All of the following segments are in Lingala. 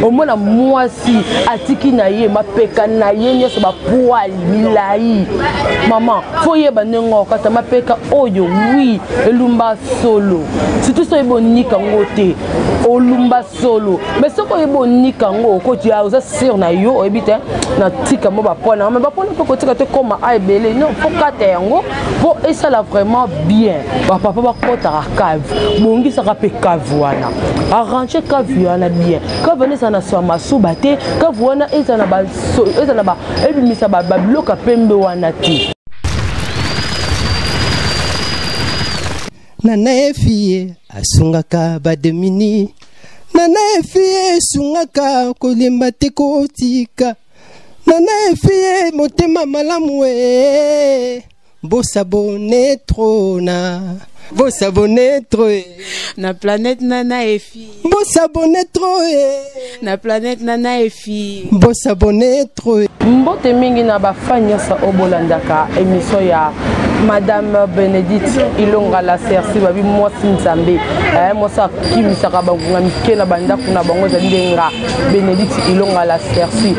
Omona mwasi atiki na ye mapeka na ye nyonso bapoili milai. Mama, fo yeba ndenge okata mapeka oyo, wi elumba solo. Surtout soki oyebi onika yango te, olumba solo. Mais soki oyebi onika yango, okoti ya oza sur na yo, oyebi te natika mo bapoile na mais bapoile mpe kotika te koma a ebele. Non, fo kata yango mpo esala vraiment bien. Bapapa bakotaka cave, bongisaka mpe cave wana, arrange cave wana bien. Cave wana ezala na swa masuba te, cave wana ezala na ezala ba ebimisa babiloko ya pembe wana te. Nana efie asungaka bademini, Nana efie esungaka kolemba te kotika, Nana efie motema malamu e bosabone trop na bosabone trop e na planète Nana Efi, bosabone trop e na planète Nana Efi, bosabone trop. Mbote mingi na bafan nyonso oyo bolandaka émission ya Madame Bénédicte Ilonga la Cerci, babi mwasi nzambe, mwasi akimisaka bangonga mike na bandako na bango, ezali nde nga Bénédicte Ilonga la Cerci.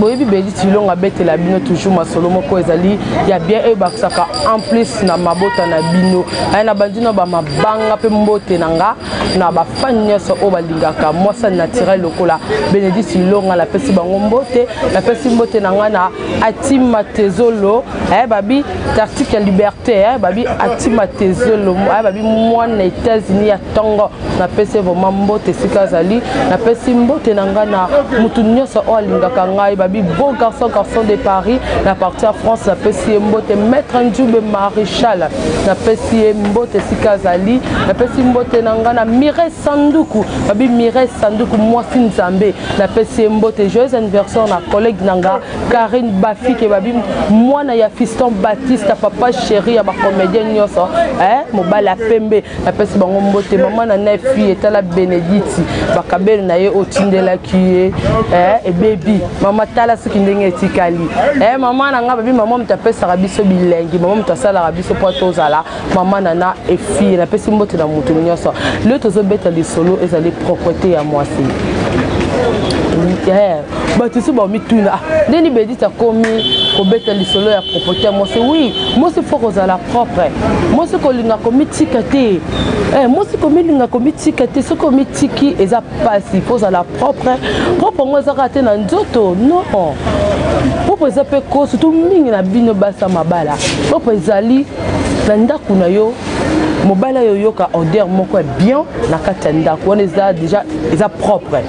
Boyebi Bénédicte Ilonga abetela bino toujours masolo moko ezali ya bien oyo ebakisaka en plus na mabota na bino. Na bandi na bamabanga mpe mbote na nga na bafani nyonso oyo balingaka mwasi naturel lokola Bénédicte Ilonga, napesi bango mbote. Napesi mbote na nga na Atima Tezolo, babi article ya liberté, babi Atima Tezolo, babi mwana États-Unis ya ntongo, napesi vraiment mbote esika azali. Napesi mbote na nga na mutu nyonso oyo alingaka ngai, babi beau garçon, garçon de Paris na partie ya France, napesi ye mbote. Maître Njube Maréchal, napesi ye mbote esika azali. Napesi mbote na nga na Mireille Sanduku, babi Mireille Sanduku mwasi nzambe, napesi ye mbote. Joyeux anniversaire na collègue na nga Karine Bafike, babi mwana ya Fiston Baptiste, papa chéri ya bacomédien nyonso, mobali ya pembe, napesi bango mbote. Mama na nai fille etala Bénédicte bakabele na ye otindelaki ye, ebebi mama, tala soki ndenge etikali. Mama na nga, babi mama moto apesaka biso bilengi, mama moto asalaka biso mpo tozala mama nana efille, napesi mbote na moto nyonso. Lelo tozobeta lisolo ezali propreté ya mwasi. Bato so bamituna ndeni Bénédicte akomi kobeta lisolo ya propreté ya mwasi. Oui, mwasi fo kozala propre, mwasi kolinga komitika te, mwasi komilinga komitika te. Soki omitiki eza pasi, fo ozala propre. Propre yango eza kaka te na nzoto, non, propre eza mpe ko surtout mingi na bino basi ya mabala. Propre ezali na ndako na yo, mobali oyo oyoka odeur moko ya bien na kati ya ndako wana, eza déjà eza propre.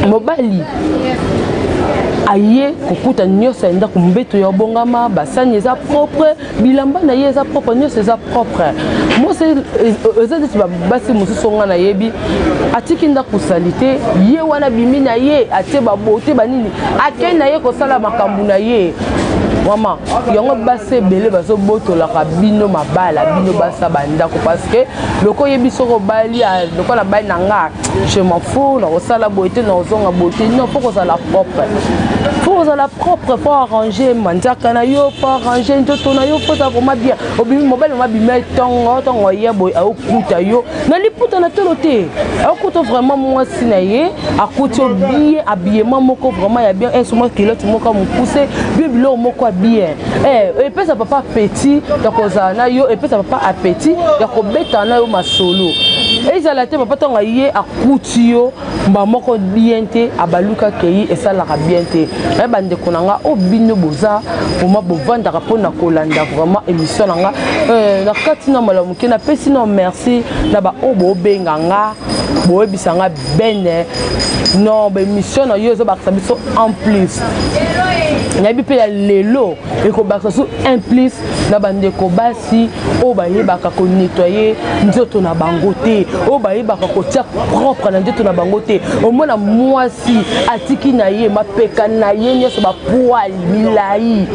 Mobali aye kokuta nyonso ya ndako, mbeto ya obongama, basani eza propre, bilamba na ye eza propre, nyonso eza propre. Mwasi eza neti basi mosusu nga nayebi, atiki ndako sali te, ye wana bimi na ye, atie babote banini, akei na ye kosala makambo na ye. Mama, yango basi ebele bazobotolaka bino mabala, bino basa bandako, parce que loko oyebi soki obali lokola bali na nga, je m'en fous, nakosala boye te, nakozonga boye te. Non, fo kozala propre, fo kozala propre, fo arranger manzaka na yo, fo arranger nzoto na yo, fo ozala vraiment bien. Obimi, mobali mama abima ntongo ntongo, aye boye, aokuta yo na liputa na tolo te, aokuta vraiment mwasi na ye, akuti yo bien, habillement moko vraiment ya bien, soma culotte moko ya mokuse bien, biloko moko ya bien. Epesa papa appétit ya kozala na yo, epesa papa appétit ya kobeta na yo masolo. Ezala te papa ntango aye akuti yo mba moko bien te, abaluka akei, esalaka bien te. Bandeko na nga oyo bino boza vraiment bovandaka mpona kolanda vraiment émission na nga, na kati na malamu moke, napesi no merci na baoyo bobenga nga, boyebisa nga bene non, baémission na yo ezobakisa biso en plus. Nayebi mpe ya lelo ekobakisa so un plus na bandeko basi oyo bayebaka konettoyer nzoto na bango te, oyo bayebaka kotia propre na nzoto na bango te. Omona mwasi atiki na ye mapeka na ye nyonso bapoili milai.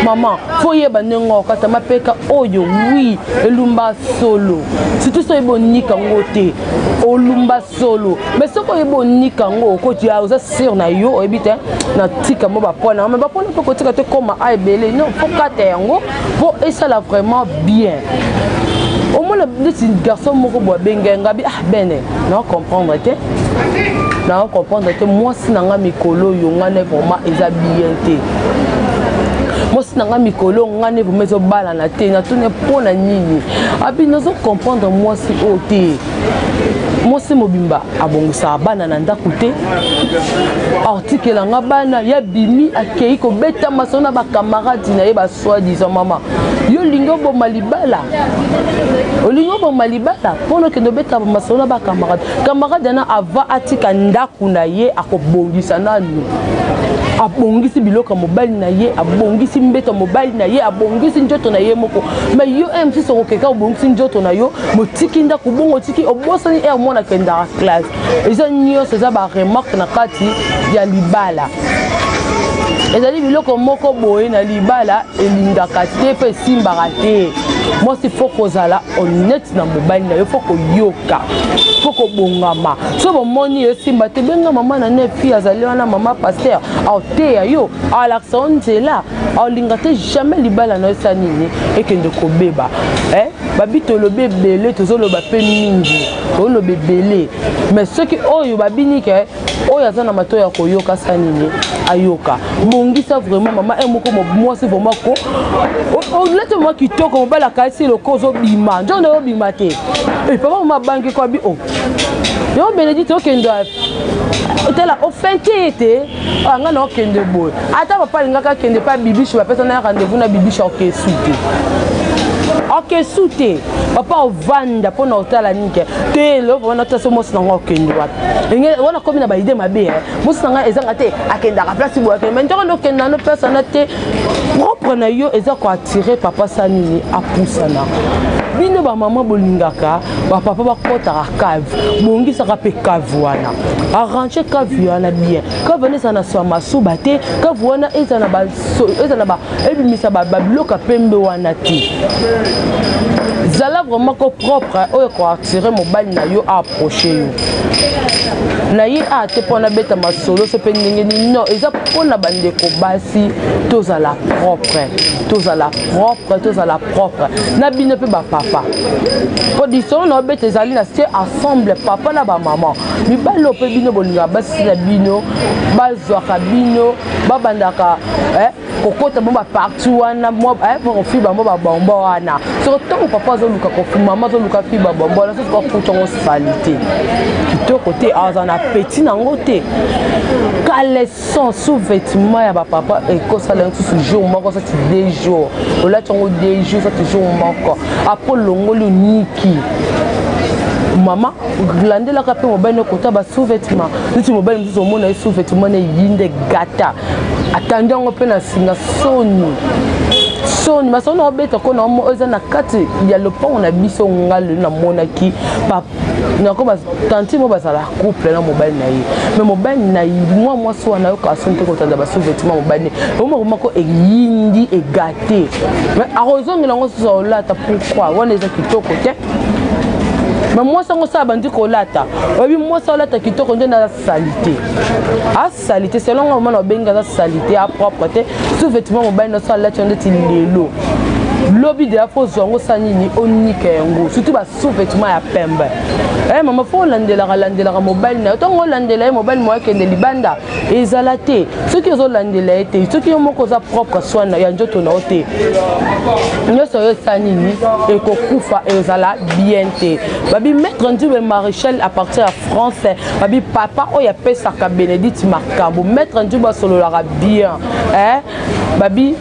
Mama, fo yeba ndenge okata mapeka oyo, wi elumba solo. Surtout soki oyebi onika yango te, olumba solo. Mais soki oyebi onika yango, okoti oza sur na yo, oyebi te natika mo bapoils na mais bapoils mpe kotika te koma a ebele. Non, fo kata yango mpo esala vraiment bien. Omona neti garçon moko boye abengai nga bi ah bene na comprendre te, na comprendre te mwasi na nga mikolo oyo nga ne vraiment eza bien te. Mwasi na nga mikolo nga ne vraiment ezobalana te, natuni mpo na nini? Abi nazo comprendre mwasi oyo te. Mwasi mobimba abongisaka bana na ndako te, artikela nga bana ya bimi akei kobeta masolo na bakamaradi na ye basoi-disant mama yo olingi oboma libala, olingi oboma libala mpona okende obeta masolo na bakamarade. Camarade wana ava atika ndako na ye akobongisa nanu, abongisi biloko ya mobali na ye, abongisi mbeto ya mobali na ye, abongisi nzoto na ye moko. Mais yo mc sokokeka obongisi nzoto na yo, motiki ndako bongo, otiki obosani ere mwana akendaka classe. Eza nyonso eza baremarke na kati ya libala. Ezali biloko moko boye na libala elingaka te mpe esimbaka te. Mwasi fo kozala honnête na mobali na yo, fo koyoka, fo kobongama. So bomoni esimba te, benga mama na ne fille azali wana, mama pasteur aoteya yo, alakisa yo nzela, aolinga te jamais libala na yo esa nini ekende kobeba. Eh? Babi tolobi ebele, tozoloba mpe mingi, toloba ebele, mais soki oyo babini ke oyo aza na matoyi ya koyoka sa nini ayoka. Bongisa vraiment mama e moko mwasi vraiment ko olati mwa kitoko, mobali akasi loko ozobima nzo na obima te. E papa mama abangi ko abi o yo Benedicte okende otala ofente ye te, nga na okende boye. Ata papa alingaka akende pa bibishi, bapesa na rendez-vous na bibishi, okesu te, okesu te. Papa ovanda mpona otala nike te lelo wana tasa mwasi nango okende wapi wana komi na baide mabe. Mwasi na ngai ezanga te, akendaka place boye, akende mai ntoko nde okenda no place wana te. Propre na yo eza koattire papa sa nini apusana. Bino bamama bolingaka bapapa bakɔtaka cave, bongisaka mpe cave wana, arrange cave wana bien. Cave wana ezala na swa masuba te, cave wana ezala na ebimisa babiloko ya pembe wana te. Zala vraiment ko propre oyo koattire mobali na yo aapproche yo na ye a te mpo nabeta masolo so mpe ndenge nini. Non, eza mpona bandeko basi, tozala propre, tozala propre, tozala propre na bino mpe bapapa, mpo lisolo na obeta ezali na se ensemble papa na bamama. Mibali oyo mpe bino bolingaka basi na bino bazwaka bino babandaka kokota mo baparti wana kofi bango babombo wana. Soki ntango papa azoluka kofi, mama azoluka fi babombo wana, soki bakuta yango sali te, kitoko te, aza na peti nango te. Caleçon, sous-vêtement ya bapapa ekosala yango susu jour moko sati 2 jours, olati yango 2 jours sati jour moko, après olongoli oniki. Mama landelaka mpe mobali nokota ba sous-vêtement neti mobali mosusu omona ye sous-vêtement na eyinde gata, atandi yango mpe na singa. Soni, soni masolo na obeta ko na oyo eza na kati ya lopango na biso. Nga lelo namonaki nako batanti mo bazala couple na mobali na ye, mais mobali na ye mwa mwasi wana ayokaka soni te kotanda basous-vêtement mobali ne omoko moko eyindi egate, mais akozongela yango susu aolata. Pourquoi? Wana eza kitoko te. Mais mwasi yango osala bandi kolata, oyebi mwasi alata kitoko nde naza salité, asalité selon nga. Mama na obengi aza salité, apropre te. Sous-vêtement mobali nyonso alati yango ndeti lelo, lobi deya fo ozwa yango osala nini, onika yango, surtout basous-vêtement ya pembe. Mama fo olandelaka landelaka mobali na yo. Ntango olandela ye, mobali mo akende libanda ezala te. Soki ozolandela ye te, soki yo moko oza propre soin ya nzoto na yo te, nyonso oyo esala nini, ekokufa, ezala bien te. Babi maître Nzube Maréchal à partir ya France, babi papa oyo apesaka Bénédicte makambo, maître Nzube asololaka bien, eh? Babi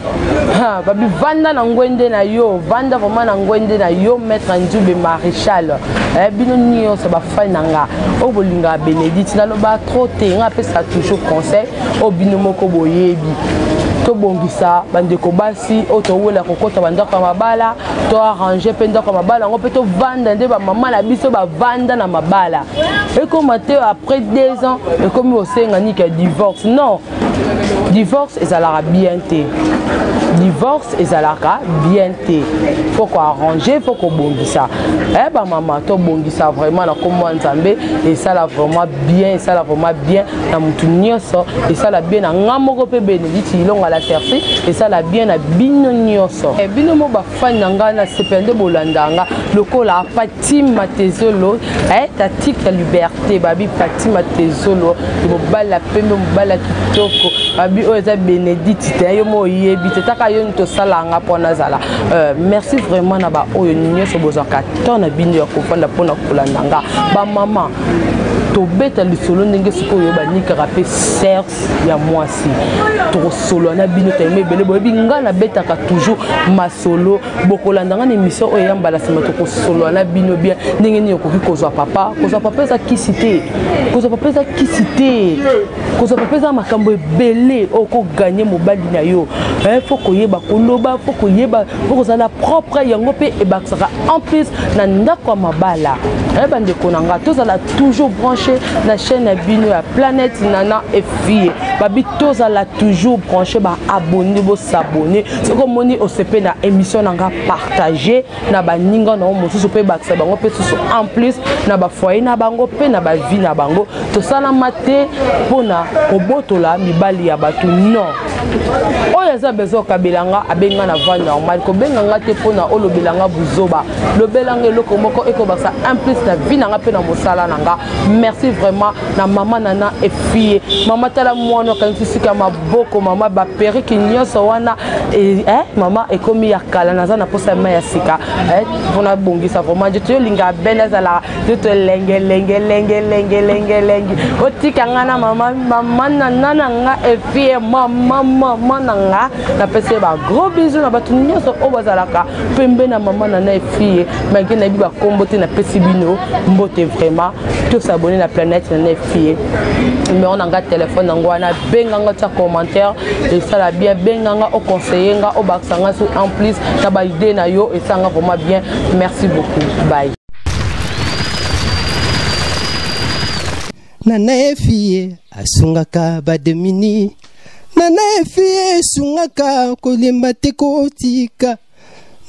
ha, babi vanda na ngwende na yo, vanda vraiment na ngwende na yo, maître Nzube Maréchal. Eh, bino nyonso bafai na nga oyo bolingaka Bénédicte, naloba trop te, nga apesaka toujours conseil oyo bino moko boyebi. Tobongisa bandeko basi oyo towela kokɔta bandako ya mabala, to arrange mpe ndako ya mabala yango mpe tovanda nde bamama na biso bavanda na mabala. Ekoma te après 2 ans ekomi kosenga niki ya divorce. Non, divorce ezalaka bien te, divorce ezalaka bien te. Faut koarrange, faut kobongisa. Eh bamama, tobongisa vraiment na kombo ya Nzambe. Esala vraiment bien, esala vraiment bien na motu nyonso, esala bien na nga moko mpe Bénédicte Ilonga. mbala sersi esala bien na bino nyonso. Eh, bino mo bafani na ngai nasepela nde bolanda nga lokola Fatima Tezolo, eh, tatique ya liberté babi. Fatima Tezolo, mobali ya pembe, mobali ya kitoko, babi oyo eza Bénédicte te, yo mo oyebi te, taka yo nini tosala nga mpo nazala. Merci vraiment na baoyo nyonso bozwaka temps na bino ya kofanda mpona kolanda nga. Bamama, tobeta lisolo ndenge sikoyo banikaka mpe sexe ya mwasi. Tokosolola na bino tayema ebele. Boyebi ngai nabetaka toujours masolo. Bokolanda ngai na émission oyo ya mbala nsima. Tokosolola na bino bien ndenge nini okoki kozwa papa. Kozwa papa eza kisi te, kozwa papa eza kisi te, kozwa papa eza makambo ebele. Oyo okoganye mobali na yo, faut koyeba koloba, faut koyeba, faut kozala propre. Yango mpe ebakisaka en plus na ndako ya mabala. Bandeko na nga, tozala toujours branché na chaîne ya bino ya Planète Nana Efie. Babi tozala toujours branché, baabonné, bosabonner. Soki omoni osepe na émission na nga, partage na baninga na yo mosusu mpe bakisa bango mpe susu en plus na bafoyer na bango mpe na bavie na bango. Tosalama te mpona kobotola mibali ya bato, non. Oyo aza besoin okabela nga, abenga na voie normale. Kobenga nga te mpona olobela nga buzoba. Lobela nga eloko moko ekobakisa un plus na vie na nga mpe na mosala na nga. Merci vraiment na mama Nana Efie. Mama, tala mwana okangisi suki ya maboko. Mama, baperruque nyonso wana, eh, mama, ekomi ya kala. Naza na posa ya mai ya sika, eh, mpona bongisa vraiment nzoto. Yo olingaka bene azala nzoto elenge lenge lenge lenge lenge lenge. Otika nga na mama, mama Nana na nga Efie, mama, mama na nga. Napesi ye bagros bisous na bato nyonso oyo bazalaka pembe na mama Nana Efie. Malgré nayebi bakombo te, napesi bino mbote vraiment. Tosabonner na Planète Nana Efie. Numéro na nga telefone yango wana. Benga nga, tia commentaire, esala bien. Benga nga, oconseille nga, obakisa nga su en plus na baidée na yo, esala nga vraiment bien. Merci beaucoup, bye. Nana Efie asungaka badémunis. Nana Efie esungaka, kolemba te kotika.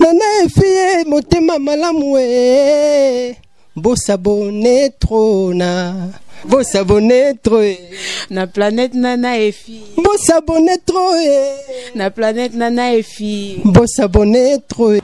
Nana Efie motema malamu e. Bosabonner trop na, bosabonner trop e. Na Planète Nana Efi. Bosabonner trop e. Na Planète Nana Efi. Bosabonner trop e.